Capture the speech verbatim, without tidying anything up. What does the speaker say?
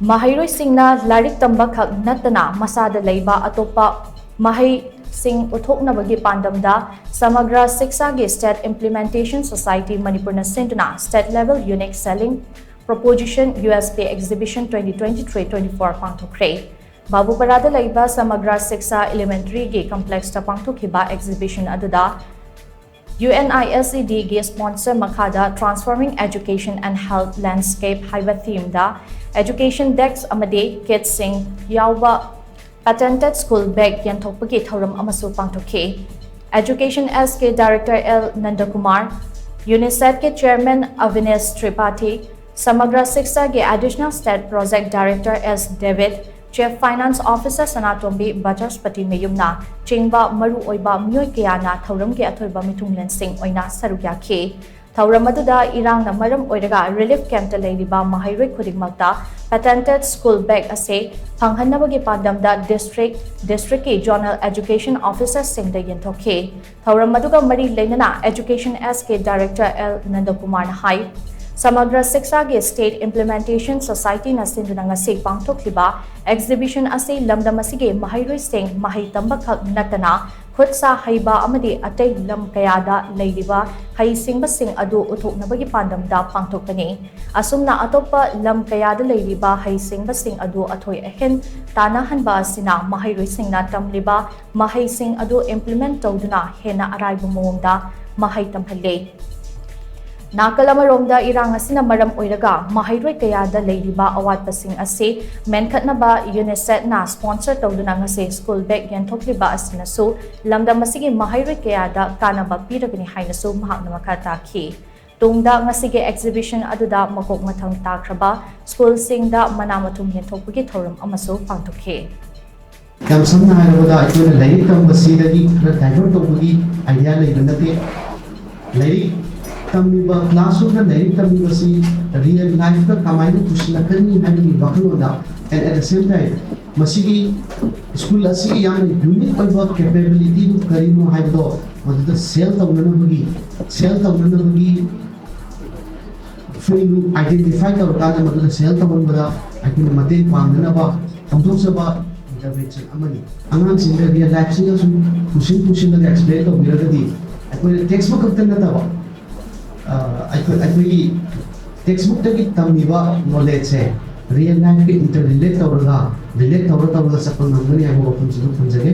ꯃꯍꯩꯔꯣꯏꯁꯤꯡꯅ ꯂꯥꯏꯔꯤꯛ ꯇꯝꯕ ꯈꯛ ꯅꯠꯇꯅ ꯃꯁꯥꯗ ꯂꯩꯕ ꯑꯇꯣꯞꯄ ꯃꯍꯩꯁꯤꯡ ꯎꯠꯊꯣꯛꯅꯕꯒꯤ ꯄꯥꯟꯗꯝꯗ ꯁꯃꯒ꯭ꯔ ꯁꯤꯛꯁꯥꯒꯤ State Implementation Society ꯃꯅꯤꯄꯨꯔꯅ ꯁꯤꯟꯗꯨꯅ State Level Unique Selling Proposition USP Exhibition twenty twenty-three twenty-four ꯄꯥꯡꯊꯣꯛꯈ꯭ꯔꯦ꯫ ꯕꯥꯕꯨꯄꯔꯥꯗ ꯂꯩꯕ ꯁꯃꯒ꯭ꯔ ꯁꯤꯛꯁꯥ Elementary ꯒꯤ complex ꯇ ꯄꯥꯡꯊꯣꯛꯈꯤꯕ exhibition ꯑꯗꯨꯗ UNISED ꯒꯤ sponsor ꯃꯈꯥꯗ Transforming Education and Health Landscape ꯍꯥꯏꯕ theme ꯗ education desk ꯑꯃꯗꯤ kit ꯁꯤꯡ ꯌꯥꯎꯕ patented school bag ꯌꯦꯟꯊꯣꯛꯄꯒꯤ ꯊꯧꯔꯝ ꯑꯃꯁꯨ ꯄꯥꯡꯊꯣꯛꯈꯤ꯫ Education S K Director L Nandakumar, UNICEF ꯀꯤ Chairman Avinesh Tripathi, ꯁꯃꯒ꯭ꯔ ꯁꯤꯛꯁꯥꯒꯤ Additional State Project Director S David, Chief Finance Officer ꯁꯅꯥꯇꯣꯝꯕꯤ ꯕꯆꯁꯄꯇꯤ ꯃꯌꯨꯝꯅ ꯆꯤꯡꯕ ꯃꯔꯨꯑꯣꯏꯕ ꯃꯤꯑꯣꯏ ꯀꯌꯥꯅ ꯊꯧꯔꯝꯒꯤ ꯑꯊꯣꯏꯕ ꯃꯤꯊꯨꯡꯂꯦꯟꯁꯤꯡ ꯑꯣꯏꯅ ꯁꯔꯨꯛ ꯌꯥꯈꯤ꯫ ꯊꯧꯔꯝ ꯑꯗꯨꯗ ꯏꯔꯥꯡꯅ ꯃꯔꯝ ꯑꯣꯏꯔꯒ relief camp ꯇ ꯂꯩꯔꯤꯕ ꯃꯍꯩꯔꯣꯏ ꯈꯨꯗꯤꯡꯃꯛꯇ patented school bag ꯑꯁꯤ ꯐꯪꯍꯟꯅꯕꯒꯤ ꯄꯥꯟꯗꯝꯗ district, district ꯀꯤ Zonal Education Officer ꯁꯤꯡꯗ ꯌꯦꯟꯊꯣꯛꯈꯤ꯫ ꯊꯧꯔꯝ ꯑꯗꯨꯒ ꯃꯔꯤ ꯂꯩꯅꯅ Education S K Director L Nandakumar ꯅ ꯍꯥꯏ, ꯁꯃꯒ꯭ꯔ ꯁꯤꯛꯁꯥꯒꯤ State Implementation Society ꯅ ꯁꯤꯟꯗꯨꯅ ꯉꯁꯤ ꯄꯥꯡꯊꯣꯛꯂꯤꯕ exhibition ꯑꯁꯤ ꯂꯝꯗꯝ ꯑꯁꯤꯒꯤ ꯃꯍꯩꯔꯣꯏꯁꯤꯡ ꯃꯍꯩ ꯇꯝꯕ ꯈꯛ ꯅꯠꯇꯅ ꯈꯨꯠ ꯁꯥ ꯍꯩꯕ ꯑꯃꯗꯤ ꯑꯇꯩ ꯂꯝ ꯀꯌꯥꯗ ꯂꯩꯔꯤꯕ ꯍꯩꯁꯤꯡꯕꯁꯤꯡ ꯑꯗꯨ ꯎꯠꯊꯣꯛꯅꯕꯒꯤ ꯄꯥꯟꯗꯝꯗ ꯄꯥꯡꯊꯣꯛꯄꯅꯤ꯫ ꯑꯁꯨꯝꯅ ꯑꯇꯣꯞꯄ ꯂꯝ ꯀꯌꯥꯗ ꯂꯩꯔꯤꯕ ꯍꯩꯁꯤꯡꯕꯁꯤꯡ ꯑꯗꯨ ꯑꯊꯣꯏ ꯑꯍꯦꯟ ꯇꯥꯟꯅꯍꯟꯕ ꯑꯁꯤꯅ ꯃꯍꯩꯔꯣꯏꯁꯤꯡꯅ ꯇꯝꯂꯤꯕ ꯃꯍꯩꯁꯤꯡ ꯑꯗꯨ implement ꯇꯧꯗꯨꯅ ꯍꯦꯟꯅ ꯑꯔꯥꯏꯕ ꯃꯑꯣꯡꯗ ꯃꯍꯩ ꯇꯝꯍꯜꯂꯤ꯫ ꯅꯥꯀꯜ ꯑꯃꯔꯣꯝꯗ ꯏꯔꯥꯡ ꯑꯁꯤꯅ ꯃꯔꯝ ꯑꯣꯏꯔꯒ ꯃꯍꯩꯔꯣꯏ ꯀꯌꯥꯗ ꯂꯩꯔꯤꯕ ꯑꯋꯥꯠꯄꯁꯤꯡ ꯑꯁꯤ ꯃꯦꯟꯈꯠꯅꯕ UNICEF ꯅ sponsor ꯇꯧꯗꯨꯅ ꯉꯁꯤ school bag ꯌꯦꯟꯊꯣꯛꯂꯤꯕ ꯑꯁꯤꯅꯁꯨ ꯂꯝꯗꯝ ꯑꯁꯤꯒꯤ ꯃꯍꯩꯔꯣꯏ ꯀꯌꯥꯗ ꯀꯥꯟꯅꯕ ꯄꯤꯔꯒꯅꯤ ꯍꯥꯏꯅꯁꯨ ꯃꯍꯥꯛꯅ ꯃꯈꯥ ꯇꯥꯈꯤ꯫ ꯇꯨꯡꯗ ꯉꯁꯤꯒꯤ exhibition ꯑꯗꯨꯗ ꯃꯀꯣꯛ ꯃꯊꯪ ꯇꯥꯈ꯭ꯔꯕ school ꯁꯤꯡꯗ ꯃꯅꯥ ꯃꯊꯨꯝ ꯌꯦꯟꯊꯣꯛꯄꯒꯤ ꯊꯧꯔꯝ ꯑꯃꯁꯨ ꯄꯥꯡꯊꯣꯛꯈꯤ꯫ ꯌꯥꯝ ꯁꯝꯅ ꯍꯥꯏꯔꯕꯗ, ꯑꯩꯈꯣꯏꯅ ꯂꯥꯏꯔꯤꯛ ꯇꯝꯕꯁꯤꯗꯒꯤ ꯈꯔ divert ꯇꯧꯕꯒꯤ idea ꯂꯩꯕ ꯅꯠꯇꯦ꯫ ꯂꯥꯏꯔꯤꯛ ꯇꯝꯃꯤꯕ, classroom ꯗ ꯂꯥꯏꯔꯤꯛ ꯇꯝꯃꯤꯕꯁꯤ real life ꯇ ꯀꯃꯥꯏꯅ ꯄꯨꯁꯤꯜꯂꯛꯀꯅꯤ ꯍꯥꯏꯕꯒꯤ ꯋꯥꯈꯜꯂꯣꯟꯗ, and at the same time ꯃꯁꯤꯒꯤ school ꯑꯁꯤꯒꯤ ꯌꯥꯝꯅ unique ꯑꯣꯏꯕ capability ꯗꯨ ꯀꯔꯤꯅꯣ ꯍꯥꯏꯕꯗꯣ ꯃꯗꯨꯗ sell ꯇꯧꯅꯅꯕꯒꯤ, sell ꯇꯧꯅꯅꯕꯒꯤ ꯑꯩꯈꯣꯏꯅ identify ꯇꯧꯔꯀꯥꯟꯗ ꯃꯗꯨꯗ ꯁꯦꯜ ꯇꯧꯍꯟꯕꯗ ꯑꯩꯈꯣꯏꯅ ꯃꯇꯦꯡ ꯄꯥꯡꯅꯅꯕ ꯍꯧꯗꯣꯛꯆꯕ intervention ꯑꯃꯅꯤ꯫ ꯑꯉꯥꯡꯁꯤꯡꯗ real lifeꯁꯤꯒ ꯁꯨꯝ ꯄꯨꯁꯤꯟ ꯄꯨꯁꯤꯜꯂꯒ explain ꯇꯧꯕꯤꯔꯒꯗꯤ ꯑꯩꯈꯣꯏꯅ textbook ꯈꯛꯇ ꯅꯠꯇꯕ ꯑꯩꯈꯣꯏ ꯑꯩꯈꯣꯏꯒꯤ textbookꯇꯒꯤ ꯇꯝꯃꯤꯕ knowledgeꯁꯦ real lifeꯀ interrelate ꯇꯧꯔꯒ relate ꯇꯧꯔ ꯇꯧꯔꯒ ꯆꯠꯄ ꯉꯝꯒꯅꯤ ꯍꯥꯏꯕ ꯋꯥꯐꯝꯁꯤꯁꯨ ꯊꯝꯖꯒꯦ꯫